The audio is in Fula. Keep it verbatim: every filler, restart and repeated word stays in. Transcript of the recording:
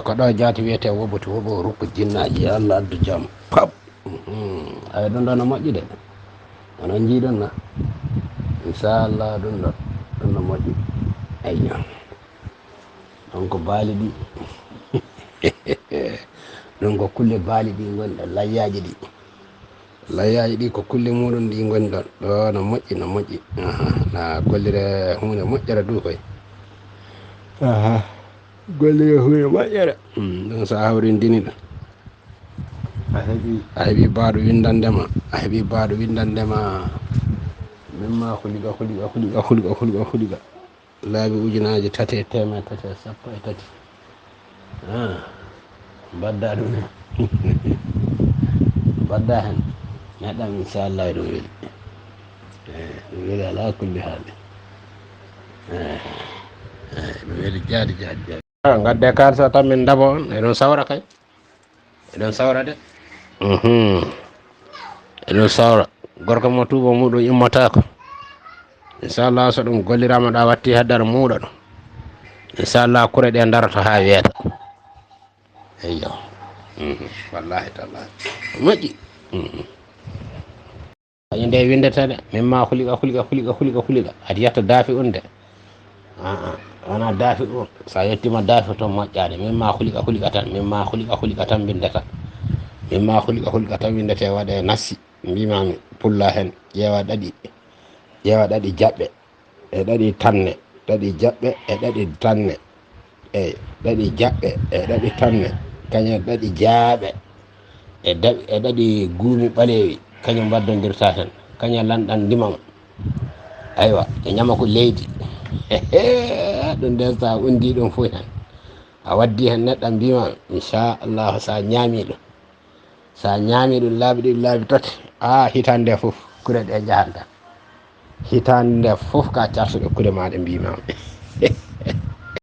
Ko ɗo jaati wiyetee woɓoti woɓo rukku jinnaaji, yo Allah addu jam. Pap. Ay, ɗum ɗo no moƴƴi de. Onon njiiɗon na? Inchallah, ɗum ɗo, ɗum no moƴƴi. Ayyo. Ɗum ko baali ɗi. Ɗum ko kulle baali ɗi ngonɗe, layyaaji ɗi. Layyaaji ɗi ko kulle muɗum ɗi ngoni ɗon. Ɗo no moƴƴi, no moƴƴi. Aha, na gollire huunde moƴƴere du koy. Aha. Gollire huunde moƴƴere. Hmm, ɗum so a hawrindini ɗum. A heɓi, a heɓi baaɗo winndande ma. A heɓi baaɗo winndande ma. Min ma huliga, huliga, huliga, huliga, huliga, huliga. Laabi ujunaaji tati e teemeɗɗe tati e sappo e tati. Ah, mbadda ɗum hen. Mbadda hen. Neɗɗam, inchallah, ɗum weli. Eh, ɗum weli ala kulli haali. Eh, eh, ɗum weli jaadi, jaadi, jaadi. Ah, ngadde kaalisa tan min ndabo on. Eɗon sawra kay. Eɗon sawra de. Mhm. Eɗon sawra. Gorko mo tuubo muɗum immataako. Inchallah, so ɗum golliraama ɗa watti haddara muuɗa ɗum. Inchallah, kure ɗe darata haa weeta. Eyyo. Mhm. Wallahi tallahi. Moƴƴi. Mhm. Kañum nde winndata de, min ma huliga, huliga, huliga, huliga, huliga. Aɗa yetta daafi un de. Aa, wona daafi un. So a yettima daafi to moƴƴaani. Min ma huliga, huliga tan. Min ma huliga, huliga tan winndata. Min ma huliga, huliga tan winndete waɗe nassi. Mbimami pulla hen. Ƴeewa ɗaɗi. Ƴeewa ɗaɗi jaɓɓe. E ɗaɗi tanne. Ɗaɗi jaɓɓe e ɗaɗi tanne. Eyi, ɗaɗi jaɓɓe e ɗaɗi tanne. Kañum ɗaɗi jaaɓe. E daɓi, e ɗaɗi guumi ɓaleewi. Kañum mbaddondirta hen. Kañum lanɗan ndimam. Aywa, e ñama ko leydi. Ɗum nden sa undi ɗum fof hen. A waddi hen neɗɗam mbima, inchallah sa ñaami ɗum. Sa ñaami ɗum laabi ɗiɗi, laabi tati. A, hitaande nde fof, kure ɗe njahan tan. Hitaande nde fof ka carsuɗo kure ma ɗe mbima.